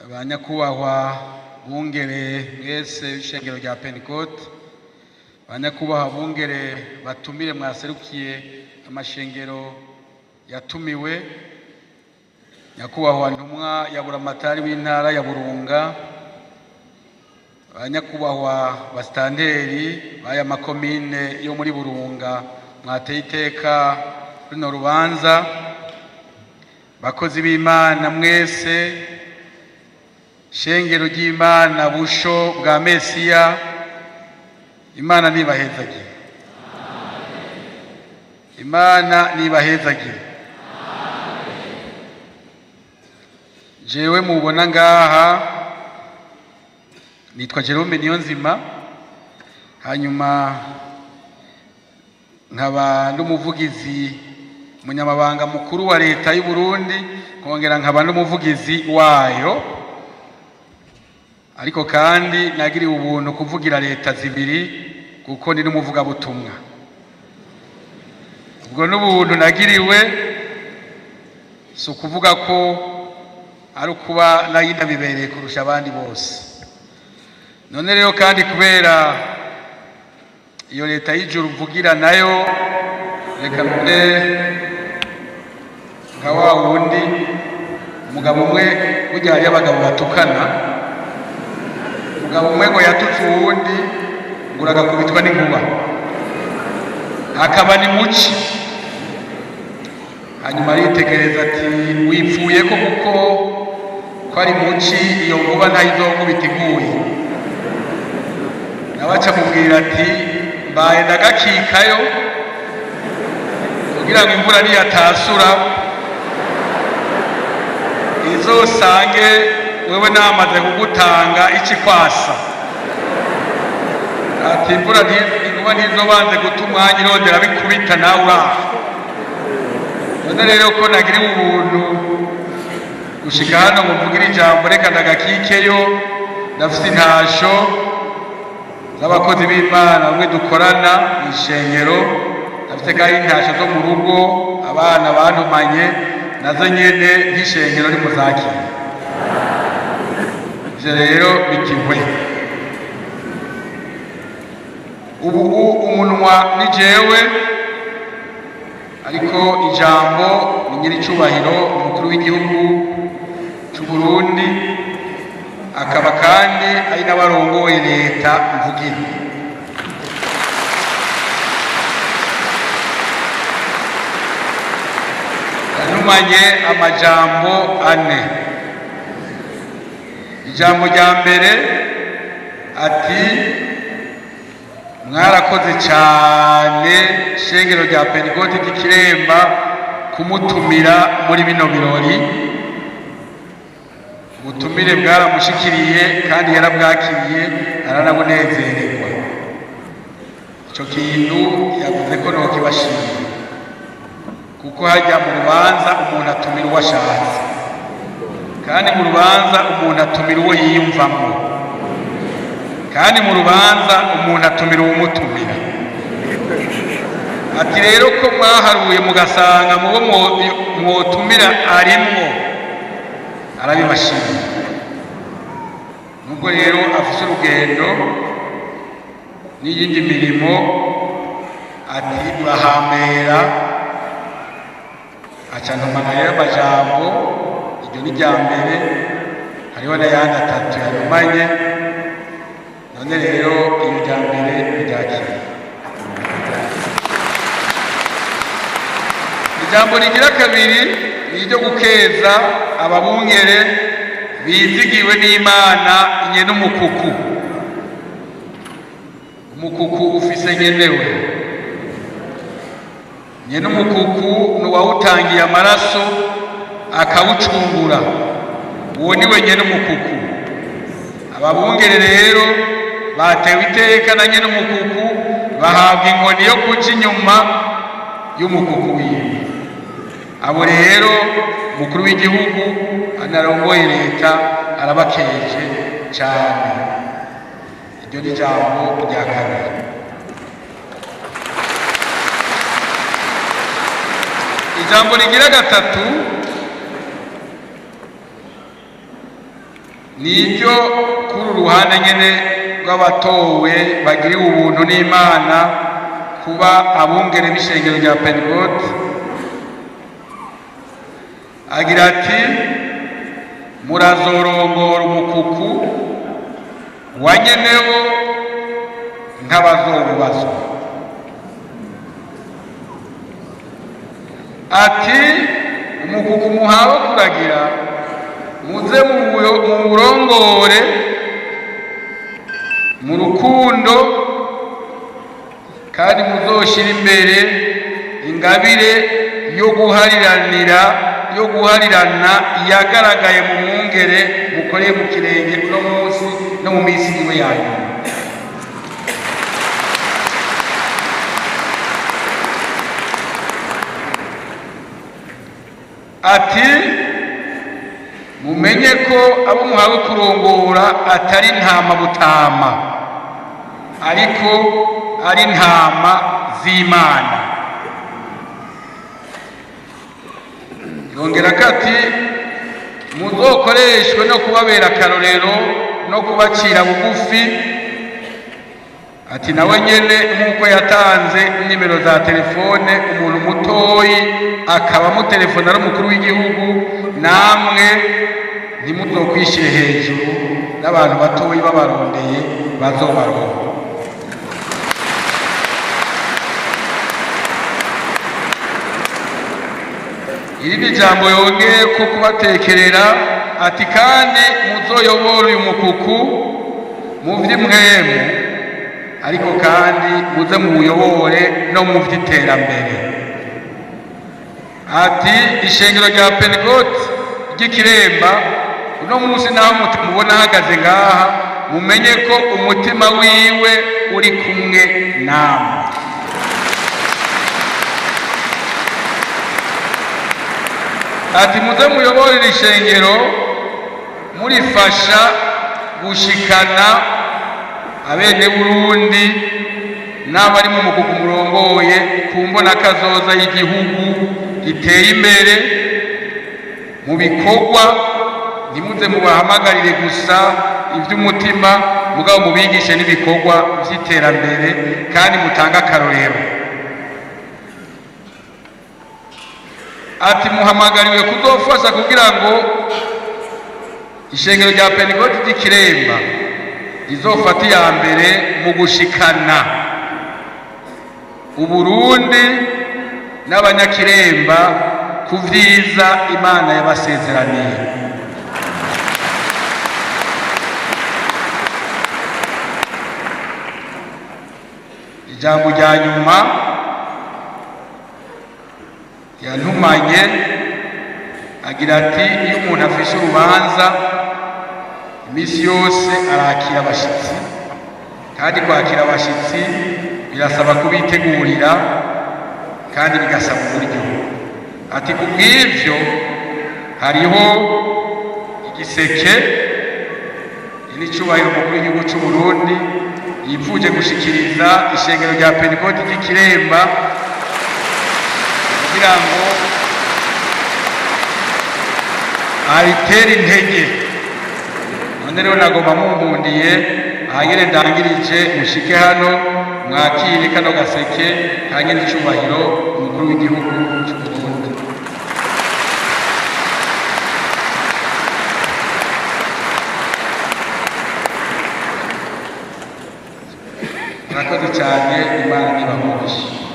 Ba nyakubahwa bungere mwese b'ishengero rya Pentecote, ba nyakubahwa bungere batumire mwaserukiye amashengero yatumiwe, nyakubahwa ntumwa ya buramatari w'intara ya Burunga, ba nyakubahwa basitanteri b'aya makomine yo muri Burunga mwateye iteka runo rubanza, bakozi b'Imana mwese, shengero ry'Imana busho bwa Mesiya, Imana nibahezagire. Imana nibahezagire. Jewe mubona ngaha nitwa Jerome Niyonzima, hanyuma nkaba n'umuvugizi munyamabanga mukuru wa leta y'u Burundi, nkongera nkaba n'umuvugizi wayo, ariko kandi nagiriwe ubuntu kuvugira leta zibiri kuko ndi n'umuvugabutumwa. Ubwo n'ubuntu nagiriwe si ukuvuga ko ari ukuba nayo ndabibereye kurusha abandi bose. None rero kandi kubera iyo leta y'ijuru mvugira nayo, reka mbe nka wa wundi umugabo umwe, burya hariyo abagabo batukana, umugabo umwe ngo yatutse uwundi ngo uragakubitwa n'inkuba, akaba ni muci. Hanyuma aritegereza ati wipfuye ko kuko ko ari muci, iyo nkuba ntayizonkubita iguye. Nawe aca amubwira ati mbaye ndagakikayo kugira ngo imvura niyatasura izosange wewe namaze kugutanga ikikwasa. Ati imvura inkuba ntizobanze guta umwanya irondera bikubita nawe uraha. None rero ko nagiriwe ubuntu gushika hano ngo mvugire ijambo, reka ndagakikeyo. Ndafise intasho z'abakozi b'Imana bamwe dukorana mw'ishengero, ndafise kandi intasho zo mu rugo abana bantumanye nazo nyene nk'ishengero nimuzakire. Ivyo rero bikigwe ubu umunwa ni jewe, ariko ijambo ni nyiricubahiro umukuru w'igihugu c'u Burundi, akaba kandi ari n'abarongoye leta mvugira. Yantumanye amajambo ane. Ijambo rya mbere ati mwarakoze cyane shengero rya Pentecote ry'Ikiremba kumutumira muri bino birori. Ubutumire bwaramushikiriye kandi yarabwakiriye aranabunezererwa. Ico kintu yavuze ko nokibashimiye, kuko hajya mu rubanza umuntu atumira uwo ashatse, kandi mu rubanza umuntu atumira uwo yiyumvamwo, kandi mu rubanza umuntu atumira uwumutumira. Ati rero ko mwaharuye mugasanga mubo mwotumira arimwo, arabibashimiye. Nubwo rero afise urugendo n'iyindi mirimo, ati urahamera. Aca ntumana rero amajambo, iryo ni irya mbere, hariho n'ayandi atatu yantumanye. None rero iyo rya mbere ryakiriye. Ijambo rigira kabiri ni iryo gukeza ababungere bizigiwe n'Imana nyene umukuku. Umukuku ufise nyenewe. Nyene umukuku ni uwawutangiye amaraso akawucungura, uwo niwe nyene umukuku. Ababungere rero batewe iteka na nyene umukuku, bahabwa inkoni yo kuja inyuma y'umukuku wiwe. Abo rero umukuru w'igihugu anarongoye leta arabakeje cyane. Iryo ni ijambo rya kabiri. Ijambo rigira gatatu Niryo kuri uruhande nyene rw'abatowe bagiriwe ubuntu n'Imana kuba abungere b'ishengero rya Pentekote. Agira ati: "Murazorongora umukuku wa nyenewo nk'abazowubazwa." Ati: "Umukuku muhawe kuragira, muze muwurongore mu rukundo, kandi muzoshira imbere ingabire yo guhariranira, yo guharirana yagaragaye mu mwungere mukoreye mu kirenge uno munsi no mu minsi yiwe ya nyuma." Ati: "Mumenye ko abo muhawe kurongora atari ntama butama, ariko ari ntama z'Imana." Yongera ko ati: "Muzokoreshwe no kubabera akarorero no kubacira bugufi." Ati nawe nyene nk'uko yatanze nimero za telefone, umuntu mutoyi akaba amutelefona ari umukuru w'igihugu, namwe ntimuzokwishire hejuru, n'abantu batoyi babarondeye bazobaronka. Irindi jambo yongeye ko kubatekerera, ati: "Kandi muzoyobore uyu mukuku mu vy'impwemu, ariko kandi muze muwuyobore no mu vy'iterambere." Ati: "Ishengero rya Pentekote ry'Ikiremba uno munsi, naho mubona ahagaze ngaha, mumenye ko umutima wiwe uri kumwe namwe." Ati: "Muze muyoborere ishengero murifasha gushikana abene Burundi n'abari mu mukuku murongoye ku mbona kazoza y'igihugu giteye imbere mu bikorwa. Ntimuze mubahamagarire gusa iby'umutima, mugabo mubigishe n'ibikorwa by'iterambere kandi mutange akarorero." Ati: "Muhamagariwe kuzofasha kugira ngo ishengero rya Pentekote ry'Ikiremba rizofata iya mbere mu gushikana Uburundi n'abanyakiremba ku vyiza Imana yabasezeraniye." Ijambo rya nyuma yantumanye, agira ati: "Iyo umuntu afise urubanza, iminsi yose arakira abashitsi, kandi kwakira abashitsi birasaba kubitegurira kandi bigasaba uburyo." Ati: "Kubw'ivyo hariho igiseke n'icubahiro umukuru w'igihugu c'u Burundi yipfuje gushikiriza ishengero rya Pentekote ry'Ikiremba kugira ngo aritere intege." None rero nagomba mumpundiye ahagere ndangirije, mushike hano mwakire kano gaseke ka nyir'icubahiro umukuru w'igihugu c'u Burundi. Murakoze cyane, Imana nibamugishe.